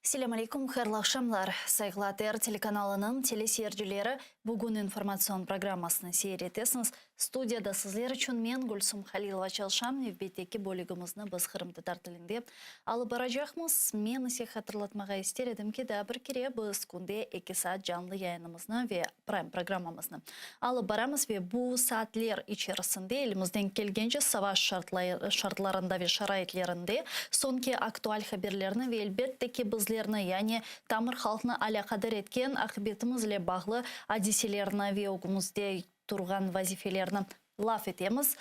Selâm aleykum, hayırlı aqşamlar, sayğılı ATR telekanalınıñ teleseyircileri, bugün informatsion programmasını seyir etesiñiz. Studiyada sizler içün men, Gülsum Halilova çalışam. Nevbetteki bölügimizni biz qırımtatar tilinde alıp baracaqmız. Men ise hatırlatmağa ister edim ki, daa bir kere biz künde eki saat canlı yayınımıznı ve prime programmamıznı alıp baramız ve bu saatler içerisinde elimizden kelgence savaş şartlarında ve şaraitlerinde soñki aktual haberlerni ve elbette ki bizlerni, yani tamır halqnı alâqadar etken aqibetimiz ile bağlı adiselerni ve ögümizde turğan vazifelerni laf etemiz.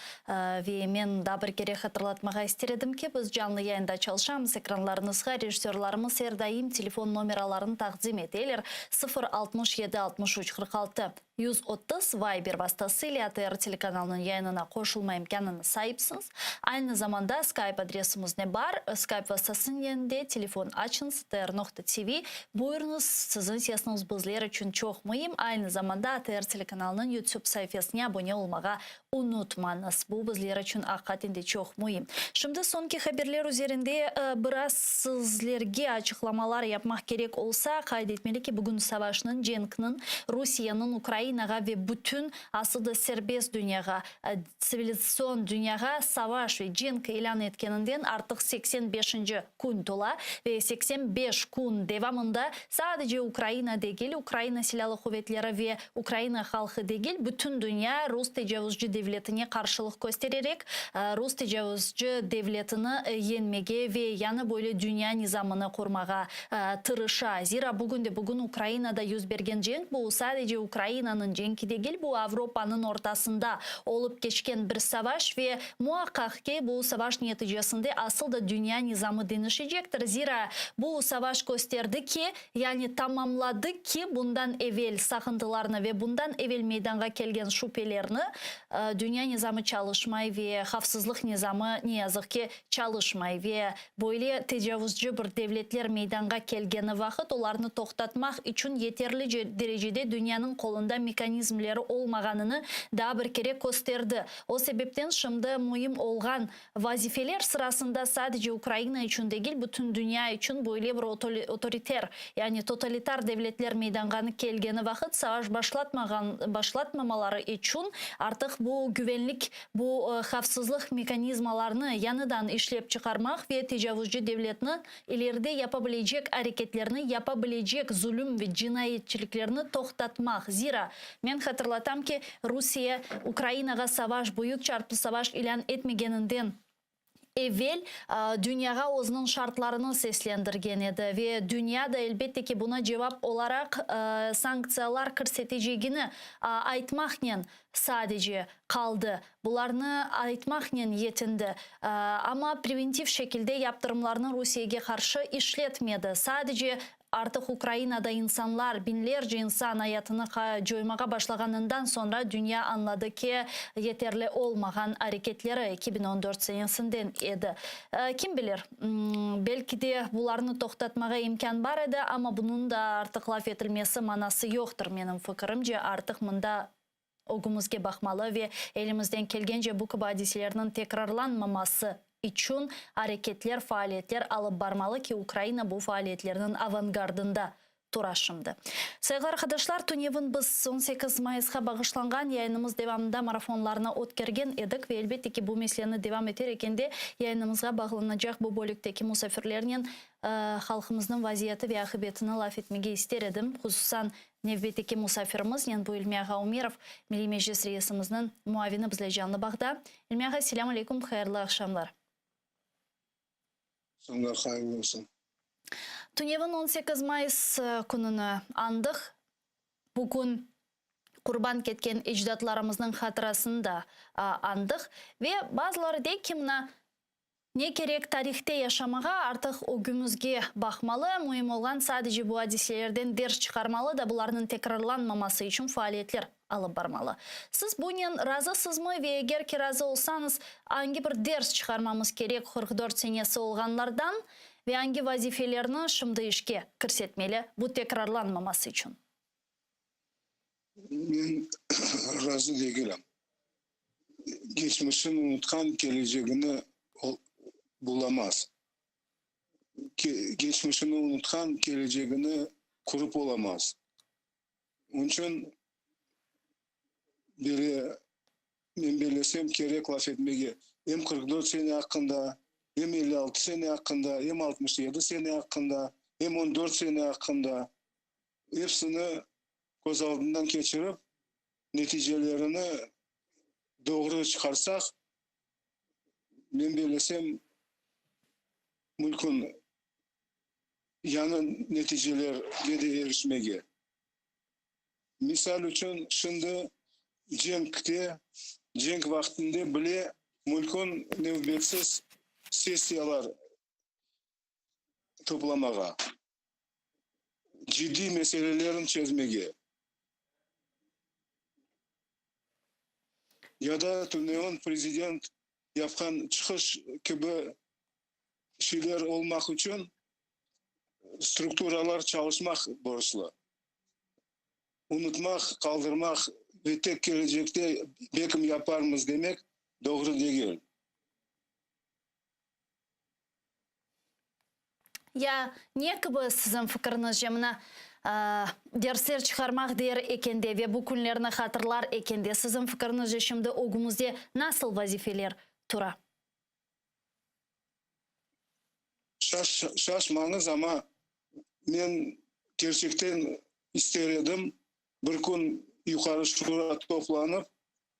Ve men daa bir kere hatırlatmağa ister edim ki, biz canlı yayında çalışamız, ekranlarıñızğa rejissörlarımız er daim telefon nomeralarını taqdim eteler, 0 67 63 46 130, Viber vastası ile ATR telekanalınıñ yayınına qoşulma imkânına saipsiñiz. Aynı zamanda Skype adresimiz ne bar, Skype vastasınen de telefon açıñız, atr.tv, buyurıñız, siziñ sesiñiz bizler içün çoq müim, aynı zamanda ATR telekanalınıñ YouTube saifesine abone olmağa unutmañız, bu bizler içün aqiqaten de çoq müim. Şimdi soñki haberler üzerinde biraz sizlerge açıqlamalar yapmaq kerek olsa, qayd etmeli ki, bugün savaşnıñ, cenkniñ, Rusiyeniñ Ukrainağa ve bütün, asıl da serbest dünyağa, Tsivilizatsion dünyağa savaş ve cenk ilân etkeninden artıq 85-inci kün tola ve 85 kün devamında sadece Ukraina degil, Ukraina Silâlı Quvetleri ve Ukraina halqı degil, bütün dünya rus tecavuzcı devletine qarşılıq köstererek, rus tecavuzcı devletini yeñmege ve yañı böyle dünya nizamını qurmağa tırışa. Zira bugünde-bugün Ukrainada yüz bergen cenk, bu sadece Ukrainanıñ cenki degil, bu Avropanıñ ortasında olıp keçken bir savaş ve muaqqaq ki, bu savaş neticesinde asıl da dünya nizamı deñişecektir. Zira bu savaş kösterdi ki, yani tamamladı ki, bundan evel saqıntılarnı ve bundan evel meydanğa kelgen şübelerni, dünya nizamı çalışmay ve havfsızlıq nizamı, ne yazıq ki, çalışmay ve Böyle tecavuzcı bir devletler meydanğa kelgeni vaqıt olarnı toqtatmaq içün yeterli derecede dünyanıñ qolunda mekanizmleri olmağanını daa bir kere kösterdi. O sebepten şimdi müim olğan vazifeler sırasında sadece Ukraina içün degil, bütün dünya içün böyle bir otoriter, yani totalitar devletler meydanğanı kelgeni vaqıt savaş başlatmağan başlatmamaları içün artıq bu güvenlik Bu havfsızlıq mekanizmalarını yañıdan işlep çıqarmaq ve tecavuzcı devletni ileride yapa bilecek areketlerni, yapa bilecek zulüm ve cinayetçiliklerni toqtatmaq. Zira, men hatırlatam ki, Rusiye Ukrainağa savaş, büyük çarplı savaş ilân etmegeninden evel dünyağa özüniñ şartlarını seslendirgen edi ve dünya da, elbette ki, buna cevap olaraq sanktsiyalar kirsetecegini aytmaqnen sadece qaldı. Bularnı aytmaqnen yetindi. Amma preventiv şekilde yaptırımlarnı Rusiyege qarşı işletmedi. Sadece artıq Ukrainada insanlar, biñlerce insan ayatını coymağa başlağanından soñra dünya añladı ki, yeterli olmağan areketleri 2014 senesinden edi. Kim bilir, belki de bularnı toqtatmağa imkân bar edi, amma bunıñ da artıq laf etilmesi manası yoqtır, menim fikirimce, artıq mında ögümizge baqmalı ve elimizden kelgence bu kibi adiselerniñ tekrarlanmaması içün areketler, faaliyetler alıp barmalı ki, Ukraina bu faaliyetlerniñ avangardında tura şimdi. Sayğılı arqadaşlar, tünevin biz 18 mayısqa bağışlanğan yayınımız devamında marafonlarnı ötkergen edik ve elbette ki, bu meseleni devam eter ekende yayınımızğa bağlanacaq bu bölükteki musafirlernen halqımıznıñ vaziyeti ve aqibetini laf etmege ister edim, hususan Nevbetteki musafirimiznen bu İlmi ağa Umerov, Milliy Meclis reisimizniñ muavini bizle canlı bağda. İlmi ağa, selâm aleykum, hayırlı aqşamlar. Aqşamlar hayırlı olsun. Tünevin 18 mayıs kününi añdıq. Bugün qurban ketken ecdatlarımıznıñ hatırasını da añdıq. Ve bazıları dey ki, mına, Ne kerek tarihte yaşamağa, artıq ögümizge baqmalı, müim olğan sadece bu adiselerden ders çıqarmalı da bularnıñ tekrarlanmaması içün faaliyetler alıp barmalı. Siz bunen razısızmı ve eger ki razı olsañız, angi bir ders çıqarmamız kerek 44 senesi olğanlardan ve angi vazifelerni şimdi işke kirsetmeli bu tekrarlanmaması içün? Men razı degilim. Geçmişini unutqan kelecegini bulamaz. Keçmişini unutqan kelecegini qurıp olamaz. Onıñ içün bile, men bellesem, kerek laf etmege em 44 sene aqqında, em 56 sene aqqında, em 67 sene aqqında, em on dört sene aqqında. Epsini köz aldından keçirip, neticelerini doğru çıqarsaq, men bellesem, mümkün yañı neticelerge de erişmege. Misal içün, şimdi cenkte, cenk vaqtında bile mümkün nevbetsiz sessiyalar toplamağa, ciddiy meselelerin çezmege ya da tünevin prezident yapqan çıqış kibi şeyler olmaq içün strukturalar çalışmaq borclu. Unutmaq, qaldırmaq ve tek kelecekte belkim yaparmız demek doğru degil. Ya ne kibi siziñ fikiriñizce, mına, dersler çıqarmaq der ekende ve bu künlerni hatırlar ekende, siziñ fikiriñizce şimdi ögümizde nasıl vazifeler tura? Şaş, şaşmañız, amma men kerçekten ister edim, bir kün Yuqarı Şura toplanıp,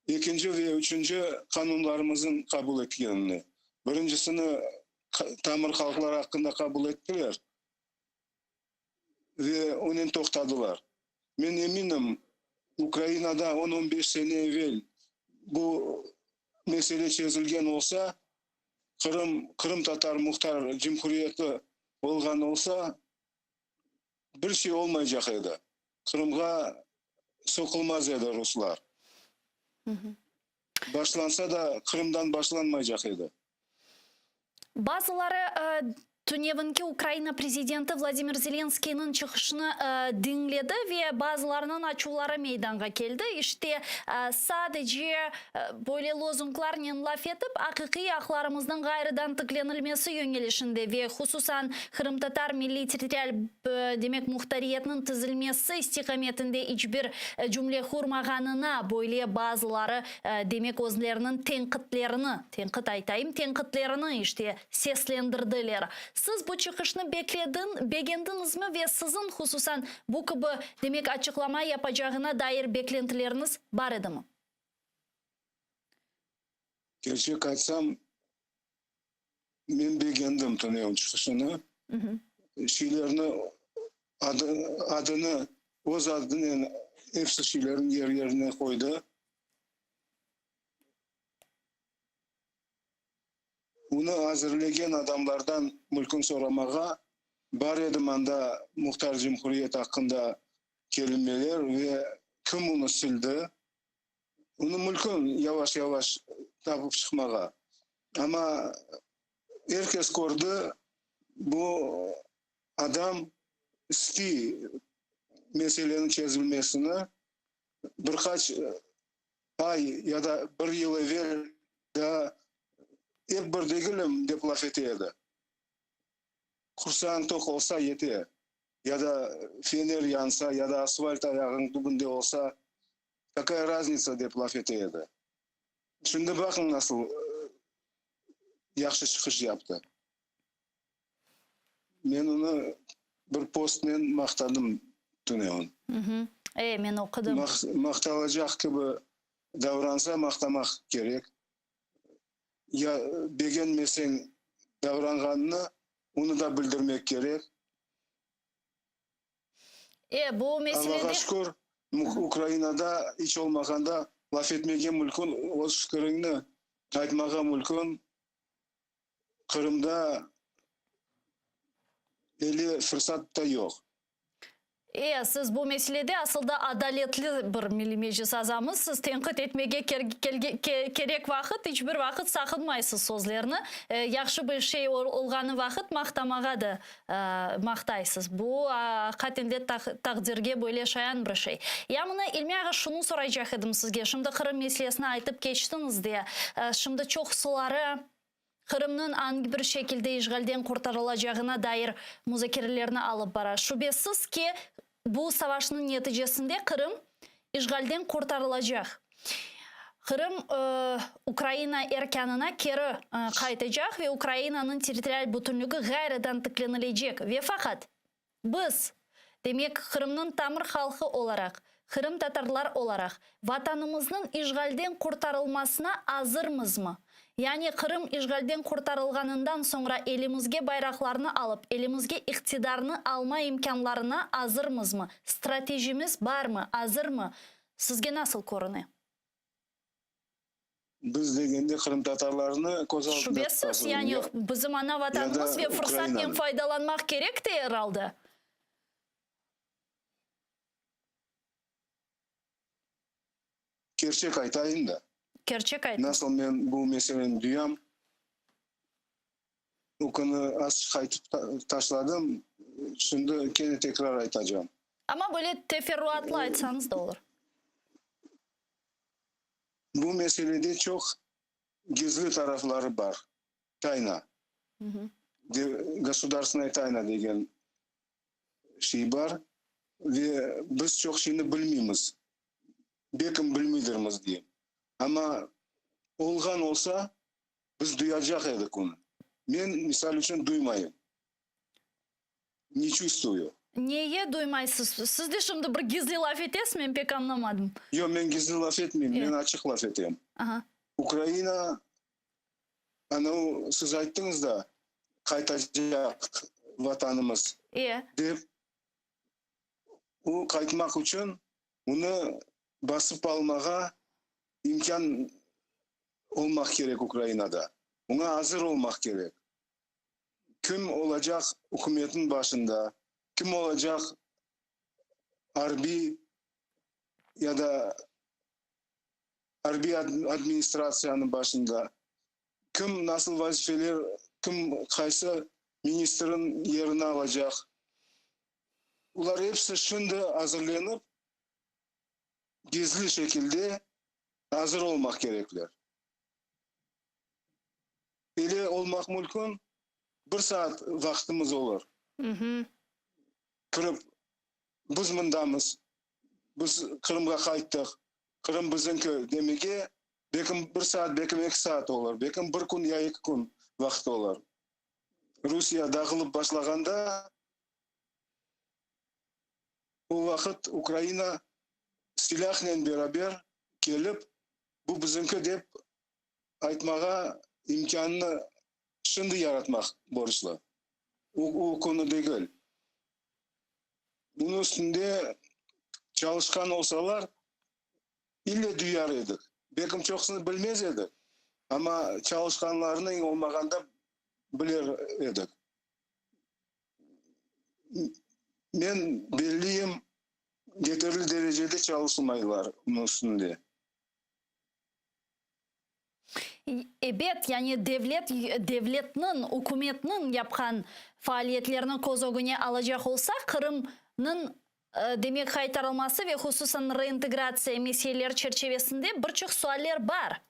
ekinci ve üçünci qanunlarımıznıñ qabul etkenini. Birincisini tamır halqlar aqqında qabul ettiler ve onen toqtadılar. Men eminim, Ukrainada on-on beş sene evel bu mesele çezilgen olsa, Qırım Qırımtatar Muhtar Cumhuriyeti olğan olsa, bir şey olmaycaq edi. Qırımğa soqulmaz edi ruslar. Başlansa da, Qırımdan başlanmaycaq edi. Bazıları tünevinki Ukraina prezidenti Vladimir Zelenskıynıñ çıqışını diñledi ve bazılarınıñ açuvları meydanğa keldi. İşte, sadece böyle lozunglarnen laf etip, aqiqiy aqlarımıznıñ ğayrıdan tiklenilmesi yöñelişinde ve hususan qırımtatar milliy-territorial, demek, muhtariyetniñ tizilmesi istiqametinde iç bir cümle qurmağanına böyle bazıları, demek, özleriniñ tenqitlerini, tenqit aytayım, tenqitlerini, işte, seslendirdiler. Siz bu çıqışnı bekledin, begendiñizmi ve siziñ, hususan, bu kibi, demek, açıqlama yapacağına dair beklentileriñiz bar edimi? Kerçek aytsam, men begendim tünevin çıqışını. Şeylerni adı, adını, öz adınen episi şeylerni yer-yerine qoydı. Onı azırlegen adamlardan mülkün soramağa bar edim anda Muhtar Cumhuriyet aqqında kelimeler ve kim onı sildi, onı mülkün yavaş-yavaş tapıp çıqmağa. Amma er kes kördi, bu adam istey meseleniñ çezilmesini, bir qaç ay ya da bir yıl evel daa ep bir degilim dep laf ete edi. Qursağıñ toq olsa yete, ya da fener yansa, ya da asfalt ayağıñ tübünde olsa, kakaya raznitsa dep laf ete edi. Şimdi baqıñ nasıl yahşı çıqış yaptı. Men onı bir postnen maqtadım tünevin. E, men oqudım. Maqtalacaq kibi davransa, maqtamaq kerek. Ya begenmeseñ davranğanını, onı da bildirmek kerek. E, bu meselede. Allağa şükür, Ukrainada iç olmağanda laf etmege mülkün, öz fikiriñni aytmağa mülkün. Qırımda ele fırsat da yoq. E, siz bu meselede asıl da adaletli bir Milliy Meclis azamızsız. Tenqit etmege kerek vaqıt iç bir vaqıt saqınmaysız sözlerni. Yahşı bir şey olğanı vaqıt maqtamağa da maqtaysız. Bu, aqiqaten de, taqdirge böyle şayan bir şey. Ya mına, İlmi ağa, şunı soraycaq edim sizge. Şimdi Qırım meselesini aytıp keçtiñiz de, şimdi çoqsuları. Qırımnıñ angi bir şekilde işğalden qurtarılacağına dair muzakerelerni alıp bara. Şübesiz ki, bu savaşnıñ neticesinde Qırım işğalden qurtarılacaq. Qırım Ukraina erkânına keri qaytacaq ve Ukrainanıñ territorial bütünligi ğayrıdan tiklenilecek. Ve faqat, biz, demek, Qırımnıñ tamır halqı olaraq, qırımtatarlar olaraq, Vatanımıznıñ işğalden qurtarılmasına azırmızmı? Yani Qırım işğalden qurtarılğanından soñra elimizge bayraqlarnı alıp, elimizge iqtidarnı alma imkânlarına azırmızmı? Stratejimiz barmı, azırmı? Sizge nasıl körüne? Biz degende qırımtatarlarnı köz altında Şübesiz, tutasız, yani ya bizim ana ya Vatanımız da ve fırsatnen Ukrainanı? faydalanmaq kerek te er alda. Kerçek aytayım da. Kerçek aytıñ. Nasıl men bu meseleni duyam, o künü azçıq aytıp taşladım, şimdi kene tekrar aytacam. Amma böyle teferruatlı aytsañız da olur. Bu meselede çoq gizli tarafları bar, tayna, gosudarstvennaya tayna degen şey bar ve biz çoq şeyni bilmeymiz, bekim bilmeydirmiz deyim. Amma olğan olsa, biz duyacaq edik onı. Men, misal içün, duymayım. Ne çuvstvuyu. Neye duymaysız? Siz de şimdi bir gizli laf etesiz, men pek añlamadım. Yoq, men gizli laf etmeyim, men açıq laf etem. Ukraina, ana o, siz ayttıñız da, qaytacaq Vatanımız dep, o qaytmaq içün onı basıp almağa imkân olmaq kerek Ukrainada. Oña azır olmaq kerek. Kim olacaq ükümetniñ başında, kim olacaq arbiy ya da arbiy administratsiyanıñ başında, kim nasıl vazifeler, kim qaysı ministrniñ yerini alacaq, bular episi şimdi azırlenip, gizli şekilde azır olmaq kerekler. Ele olmaq mülkün, bir saat vaqtımız olur. Kirip, biz mındamız, biz Qırımğa qayttıq, Qırım biziñki demege, belkim bir saat, belkim eki saat olur, belkim bir kün ya eki kün vaqıt olur. Rusiye dağılıp başlağanda, o vaqıt Ukraina silâhnen beraber kelip, bu biziñki dep aytmağa imkânnı şimdi yaratmaq borclu. O, o künü degil. Bunıñ üstünde çalışqan olsalar, ille duyar edik. Belkim çoqusını bilmez edik, amma çalışqanlarını eñ olmağanda biler edik. Men belliyim, yeterli derecede çalışılmaylar bunıñ üstünde. Ebet, yani devlet, devletniñ, ükümetniñ yapqan faaliyetlerini köz ögüne alacaq olsaq, Qırımnıñ, demek, qaytarılması ve hususan reintegratsiya meseleleri çerçevesinde bir çoq sualler bar.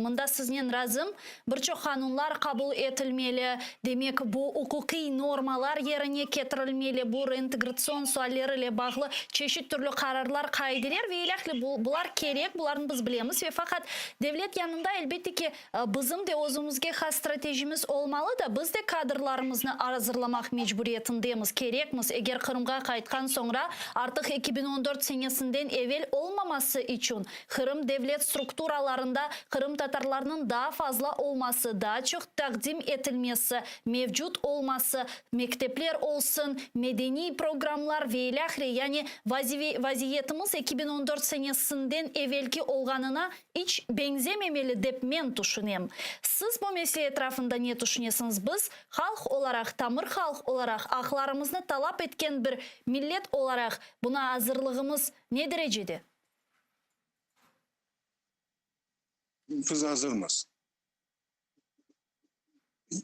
Mında siznen razım, bir çoq qanunlar qabul etilmeli, demek, bu uquqiy normalar yerine ketirilmeli, bu reintegratsion sualleri ile bağlı çeşit türlü qararlar, qaideler ve ilâhre, bular kerek, bularnı biz bilemiz ve faqat devlet yanında, elbette ki, bizim de özümizge has stratejimiz olmalı da, biz de kadrlarımıznı azırlamaq mecburiyetindemiz, kerekmiz, eger Qırımğa qaytqan soñra, artıq 2014 senesinden evel olmaması içün, Qırım devlet strukturalarında qırımtatarlarnıñ daa fazla olması, daa çoq taqdim etilmesi, mevcut olması, mektepler olsun, medeniy programlar ve ilâhre, yani vaziyetimiz 2014 senesinden evelki olğanına iç beñzememeli dep men tüşünem. Siz bu mesele etrafında ne tüşünesiñiz? Biz, halq olaraq, tamır halq olaraq, aqlarımıznı talap etken bir millet olaraq, buna azırlığımız ne derecede? Biz azırmız.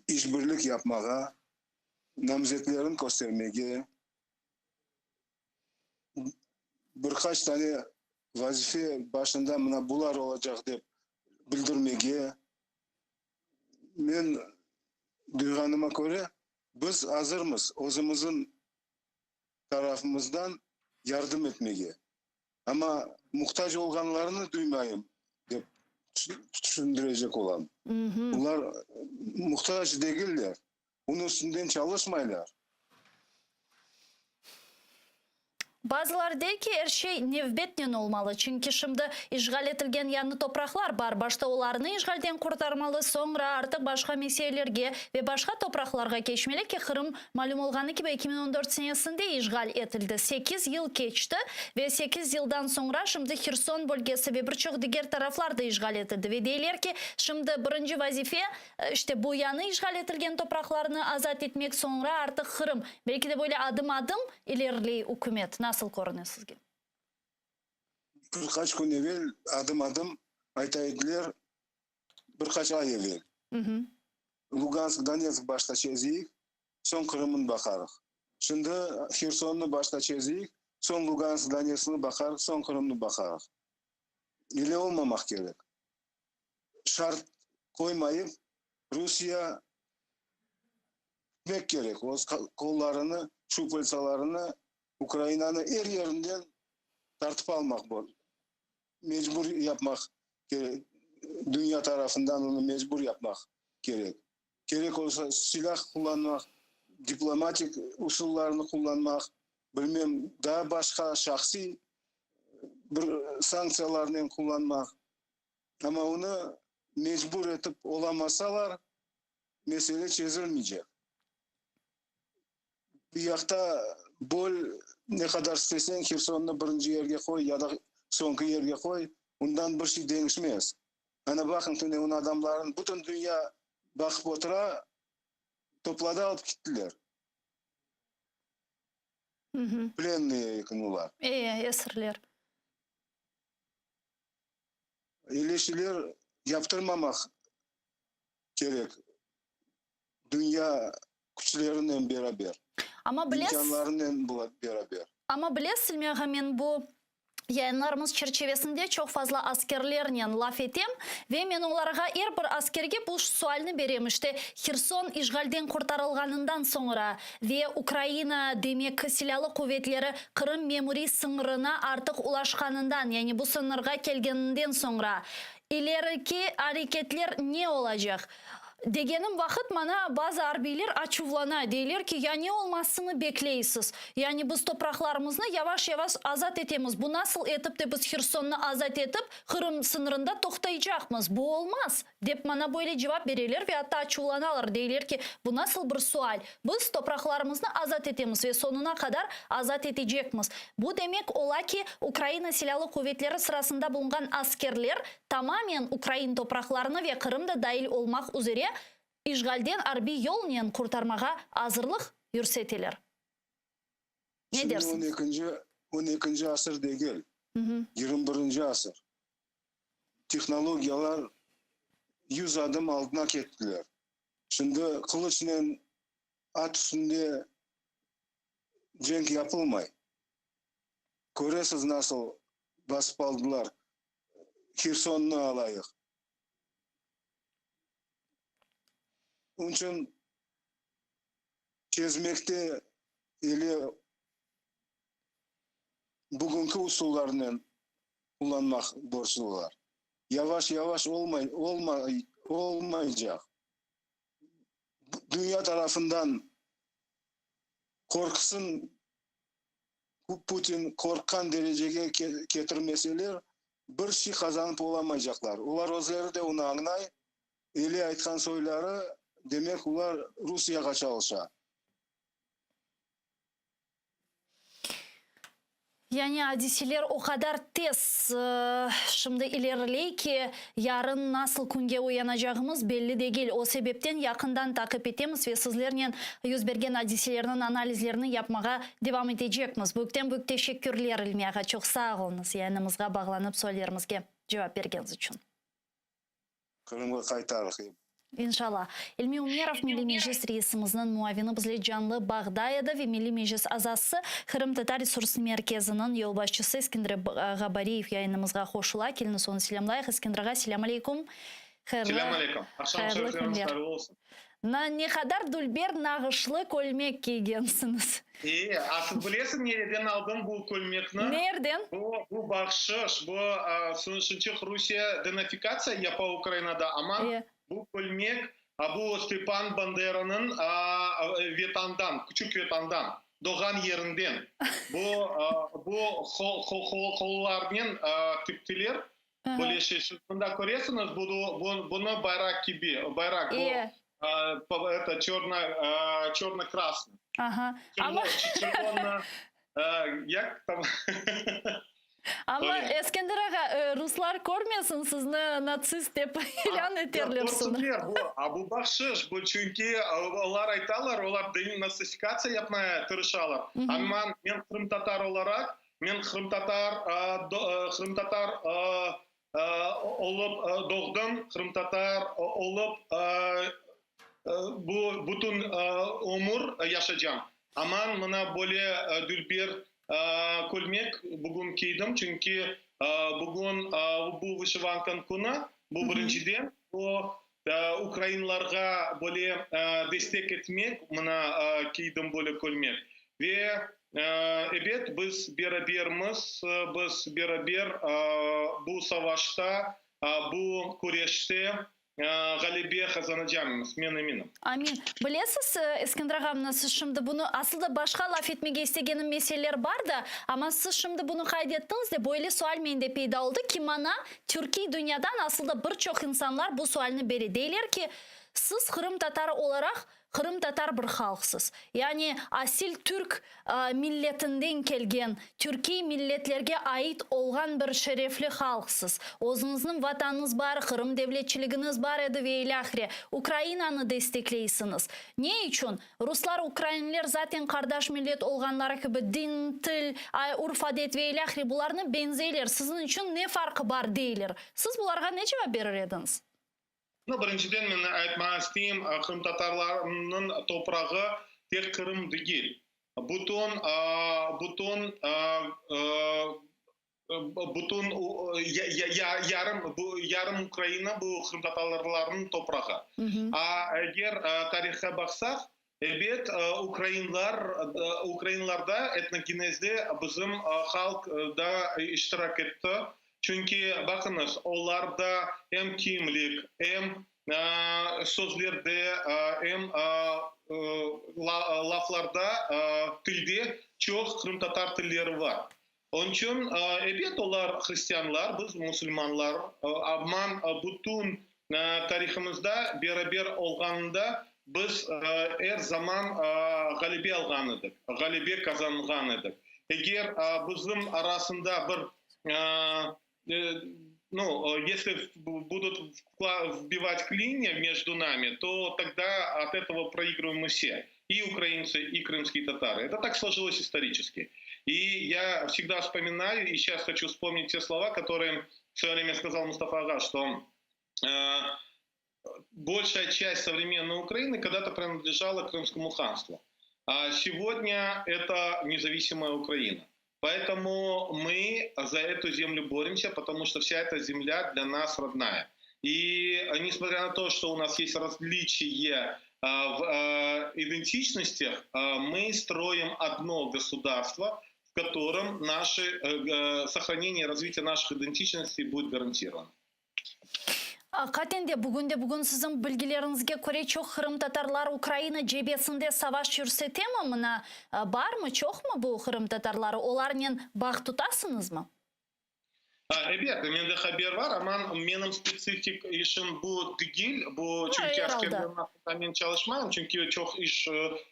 İşbirlik yapmağa, namzetlerini köstermege, bir qaç tane vazife başında mına bular olacaq dep bildirmege. Men. Duyğanıma köre, biz azırmız özümizniñ tarafımızdan yardım etmege. Amma muhtac olğanlarını duymayım, dep tüşündirecek olam. Olar muhtac degiller, onıñ üstünden çalışmaylar. Bazılar dey ki, er şey nevbetnen olmalı, çünki şimdi işğal etilgen yañı topraqlar bar, başta olarnı işğalden qurtarmalı, soñra artıq başqa meselelerge ve başqa topraqlarğa keçmeli ki, Qırım, malüm olğanı kibi, 2014 senesinde işğal etildi, sekiz yıl keçti ve sekiz yıldan soñra şimdi Herson bölgesi ve bir çoq diger taraflar da işğal etildi ve deyler ki, şimdi birinci vazife, İşte, bu yañı işğal etilgen topraqlarnı azat etmek, soñra artıq Qırım. Belki de böyle adım-adım ileriley ükümet. Nasıl körüne sizge? Bir qaç kün evel adım-adım ayta ediler, bir qaç ay evel. Lugansk, Donetsk başta çezeyik, soñ Qırımnı baqarıq. Şimdi Hersonnı başta çezeyik, soñ Lugansk, Donetskni baqarıq, soñ Qırımnı baqarıq. İle olmamaq kerek. şart qoymayıp, Rusiye bitmek kerek, öz qollarını, şupaltsalarını Ukrainanı er yerinden tartıp almaq mecbur yapmaq kerek, dünya tarafından onı mecbur yapmaq kerek. Kerek olsa silâh qullanmaq, diplomatik usullarnı qullanmaq, bilmem, daa başqa şahsiy bir sanktsiyalarnen qullanmaq. Amma onı mecbur etip olamasalar, mesele çezilmeycek. Bu yaqta böl, ne qadar isteseñ, Hersonnı birinci yerge qoy ya da soñki yerge qoy, ondan bir şey deñişmez. Ana baqıñ, tünevin adamların bütün dünya baqıp otura, topladı alıp kettiler. Plennıye eken olar. E, esirler. Öyle şeyler yaptırmamaq kerek, dünya küçlerinen beraber, Amma bilesiz, imkânlarınen beraber. Amma bilesiz, İlmi ağa, men bu yayınlarımız çerçevesinde çoq fazla askerlernen laf etem ve men olarğa, er bir askerge bu sualni berem, işte, Herson işğalden qurtarılğanından soñra ve Ukraina, demek, Silâlı quvetleri Qırım memuriy sıñırına artıq ulaşqanından, yani bu sıñırğa kelgeninden soñra, ileriki areketler ne olacaq? Degenim vaqıt maña bazı arbiyler açuvlana, deyler ki, ya ne olmasını bekleysiz? Yani biz topraqlarımıznı yavaş-yavaş azat etemiz, bu nasıl etip de biz Hersonnı azat etip, Qırım sıñırında toqtaycaqmız? Bu olmaz! Dep maña böyle cevap bereler ve atta açuvlanalar, deyler ki, bu nasıl bir sual? Biz topraqlarımıznı azat etemiz ve soñuna qadar azat etecekmiz. Bu demek ola ki, Ukraina Silâlı Quvetleri sırasında bulunğan askerler tamamen ukrain topraqlarını ve Qırım da dail olmaq üzere işğalden arbiy yolnen qurtarmağa azırlıq yürseteler. Ne Şimdi dersiñiz? on ekinci asır degil, 21-nci asır. Tehnologiyalar yüz adım aldına kettiler. Şimdi qılıçnen at üstünde cenk yapılmay. Köresiz nasıl basıp aldılar. Hersonnı alayıq. Onıñ içün çezmekte ele bugünki usullarnen qullanmaq borclular. Yavaş-yavaş olmay, olmay, olmaycaq. Dünya tarafından qorqusın Putin qorqqan derecege ketirmeseler, bir şey qazanıp olamaycaqlar. Olar özleri de onı añlay. Eli aytqan soyları, demek, olar Rusiyağa çalışa. Yani adiseler o qadar tez şimdi ileriley ki, yarın nasıl künge uyanacağımız belli degil. O sebepten yaqından taqip etemiz ve sizlernen yüz bergen adiselerniñ analizlerini yapmağa devam etecekmiz. Büyükten-büyük teşekkürler, İlmi ağa, çoq sağ oluñız, yayınımızğa bağlanıp suallerimizge cevap bergeniñiz içün. Qırımğa qaytarıq. İnşallah. İlmi Ümerov, Milliy Meclis reisimizniñ muavini bizle canlı bağda edi ve Milliy Meclis azası, Qırımtatar Resurs Merkeziniñ yolbaşçısı Eskender Ğabariyev yayınımızğa qoşula. Keliñiz onı selâmlayıq. Eskender ağa, selâm aleykum. Selâm aleykum. Aqşam Hayırlı şerifleriñiz künler. hayırlı olsun. Ne qadar dülber nağışlı kölmek kiygensiñiz. E, a siz bilesiñ nereden aldım bu kölmekni? Nereden? Bu, bu bahşış, bu sınşıçıq Rusiye denafikatsiya yapa Ukrainada, amma bu kölmek, bu Stepan Banderanıñ Vetandan, küçük Vetandan, doğğan yerinden. Bu, bu qollarnen tiktiler. Böyle şey, siz mında köresiñiz, bunı bayraq kibi, bayraq, bu, eto, çörno, çörno-krasnıy. Aha. Amma. Çervonı, yaq tam. Amma, Eskender ağa, ruslar körmesin, sizni natsist dep ilân eterler soñra. Körsinler, bu, a bu bahşış, bu çünki olar aytalar, olar denatsifikatsiya yapmaya tırışalar. Amma men qırımtatar olaraq, men qırımtatar, qırımtatar olıp doğdım, qırımtatar olıp bu bütün ömür yaşacam. Aman mına böyle dülber kölmek bugün kiydim, çünki bugün bu vışivankanıñ künü, bu birinciden, bu ukrainlarğa böyle destek etmek, mına kiydim böyle kölmek. Ve ebet, biz berabermiz, biz beraber bu savaşta, bu küreşte ğalebe qazanacaqmız, men eminim. Amin. Bilesiz, Eskender ağa, mına siz şimdi bunı, asıl da başqa laf etmege istegenim meseleler bar da, amma siz şimdi bunı qayd ettiñiz de, böyle sual mende peyda oldı ki, mana türkiy dünyadan asıl da bir çoq insanlar bu sualni bere, deyler ki, siz qırımtatar olaraq Qırımtatar bir halqsız. Yani asil türk milletinden kelgen, türkiy milletlerge ait olğan bir şerefli halqsız. Özüñizniñ Vatanıñız bar, Qırım devletçiligiñiz bar edi ve ilâhre. Ukrainanı destekleysiñiz. Ne içün? Ruslar, ukrainler zaten qardaş millet olğanları kibi din, til, urf-adet ve ilâhre bularnı beñzeyler, siziñ içün ne farqı bar deyler. Siz bularğa ne cevap berir ediñiz? No, birinciden men aytmağa isteyim, qırımtatarlarnıñ toprağı tek Qırım degil. Bütün, bütün, bütün yarım, yarım Ukraina bu qırımtatarlarnıñ toprağı. A eger tarihqa baqsaq, ebet, ukrainlar, ukrainlarda etnogenezde bizim halq da iştirak etti. Çünki, baqıñız, olar da em kimlik, em sözlerde, em laflarda, tilde çoq qırımtatar tilleri bar. Onıñ içün, ebet, olar hristianlar, biz musulmanlar, amma bütün tarihımızda beraber olğanında biz er zaman ğalebe alğan edik, ğalebe qazanğan edik. Eger bizim arasında bir ну, если будут вбивать клинья между нами, то тогда от этого проигрываем мы все. И украинцы, и крымские татары. Это так сложилось исторически. И я всегда вспоминаю, и сейчас хочу вспомнить те слова, которые в свое время сказал Мустафа Ага, что большая часть современной Украины когда-то принадлежала Крымскому ханству. А сегодня это независимая Украина. Поэтому мы за эту землю боремся, потому что вся эта земля для нас родная. И несмотря на то, что у нас есть различия в идентичностях, мы строим одно государство, в котором наше сохранение и развитие наших идентичностей будет гарантировано. Aqiqaten de, bugünde-bugün siziñ bilgileriñizge köre çoq qırımtatarlar Ukraina cebesinde savaş yürsetemi? Mına, barmı, çoqmı bu qırımtatarları? Olarnen bağ tutasıñızmı? Ebet, mende haber bar, amma menim spetsifik işim bu degil, bu çünki askerlerniñ arasında men çalışmayım, çünki çoq iş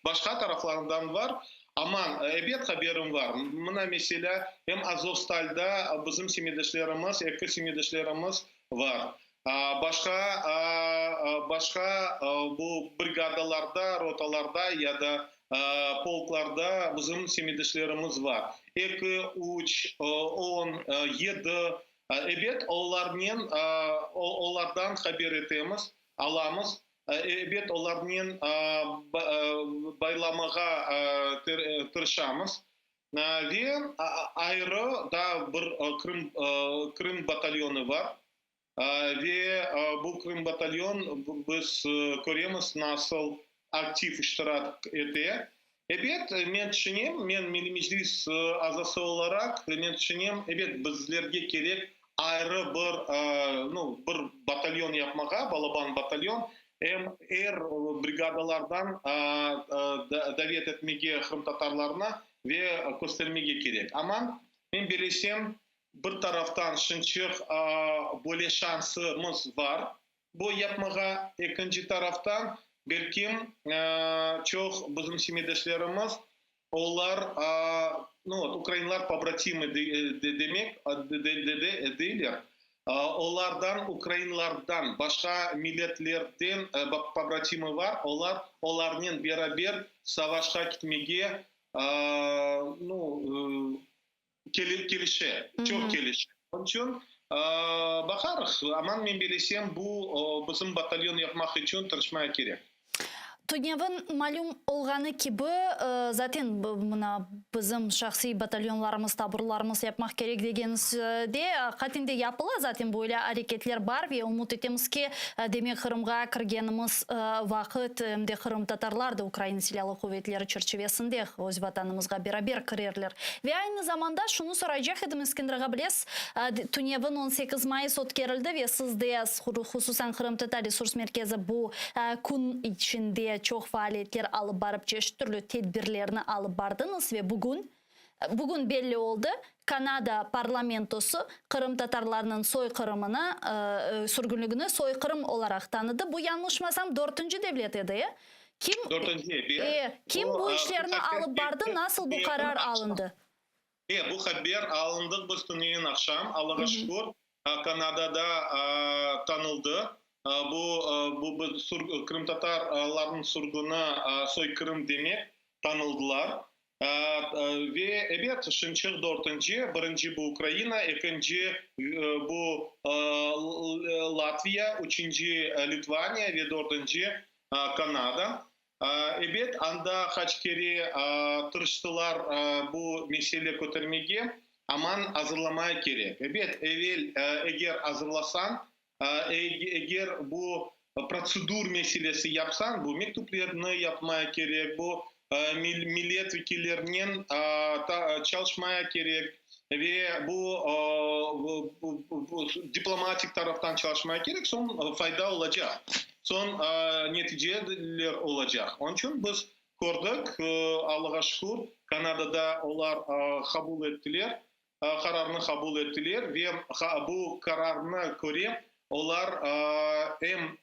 başqa taraflarından bar. Amma, ebet, haberim bar. Mına, meselâ, em Azovstalda bizim semetdeşlerimiz, eki semetdeşlerimiz bar. Başqa, başqa bu brigadalarda, rotalarda ya da polklarda bizim semetdeşlerimiz bar. Eki, üç, on, yedi. Ebet, olarnen, olardan haber etemiz, alamız. Ebet, olarnen baylamağa tırışamız. Ve ayrı daa bir Krım, Krım batalyonı bar. Ve bu Krım batalyon biz köremiz nasıl aktiv iştirak ete. Ebet, men tüşünem, men Milliy Meclis azası olaraq, men tüşünem, ebet, bizlerge kerek ayrı bir, nu, bir batalyon yapmağa, balaban batalyon, em er brigadalardan davet etmege qırımtatarlarnı ve köstermege kerek. Amma, men belesem, bir taraftan şınçıq böyle şansımız bar bu yapmağa, ekinci taraftan, belkim, çoq bizim semetdeşlerimiz, olar, nu, vot, ukrainlar pobratimy demek, deyler, olardan, ukrainlardan, başqa milletlerden pobratimy bar, olar olarnen beraber savaşqa ketmege, nu, kelişe, çoq kelişe. Onıñ içün baqarıq, aman men belesem, bu bizim batalyon yapmaq içün tırışmaya kerek. Tünevin malüm olğanı kibi, zaten mına bizim şahsiy batalyonlarımız, taburlarımız yapmaq kerek degenizde, aqiqaten de yapıla zaten böyle areketler bar ve ümüt etemiz ki, demek Qırımğa kirgenimiz vaqıt em de qırımtatarlar da Ukraina Silâlı Quvetleri çerçivesinde öz Vatanımızğa beraber kirerler. Ve aynı zamanda şunı soraycaq edim, Eskender ağa, bilesiz, tünevin 18 mayıs ötkerildi ve siz de, hususan Qırımtatar Resurs Merkezi bu kün içinde çoq faaliyetler alıp barıp, çeşit türlü tedbirlerni alıp bardıñız ve bugün, bugün belli oldı, Kanada parlamentosı qırımtatarlarnıñ soyqırımını, sürgünligini soyqırım olaraq tanıdı. Bu, yañlışmasam, dörtünci devlet edi, e? Kim, Dörtünci, ebet. E, kim Bu, bu işlerni alıp bardı, nasıl bu qarar alındı? E, bu haber alındıq biz tünevin aqşam, Allağa şükür, Kanadada tanıldı. Bu, bu qırımtatarlarnıñ sürgüni soykırım demek tanıldılar. Ve, ebet, şimçıq dörtünci, birinci bu Ukraina, ekinci bu Latviya, üçünci Litvaniya ve dördünci Kanada. Ebet, anda qaç kere tırıştılar bu mesele kötermege, aman azırlamaya kerek. Ebet, evel eger azırlasañ, eger bu protsedur meselesi yapsañ, bu mektüplerni yapmaya kerek, bu millet vekillerinen çalışmaya kerek ve bu diplomatik taraftan çalışmaya kerek, soñ fayda olacaq, soñ neticeler olacaq. Onıñ içün biz kördik, Allağa şükür, Kanadada olar qabul ettiler, qararnı qabul ettiler ve bu qararnı köre olar em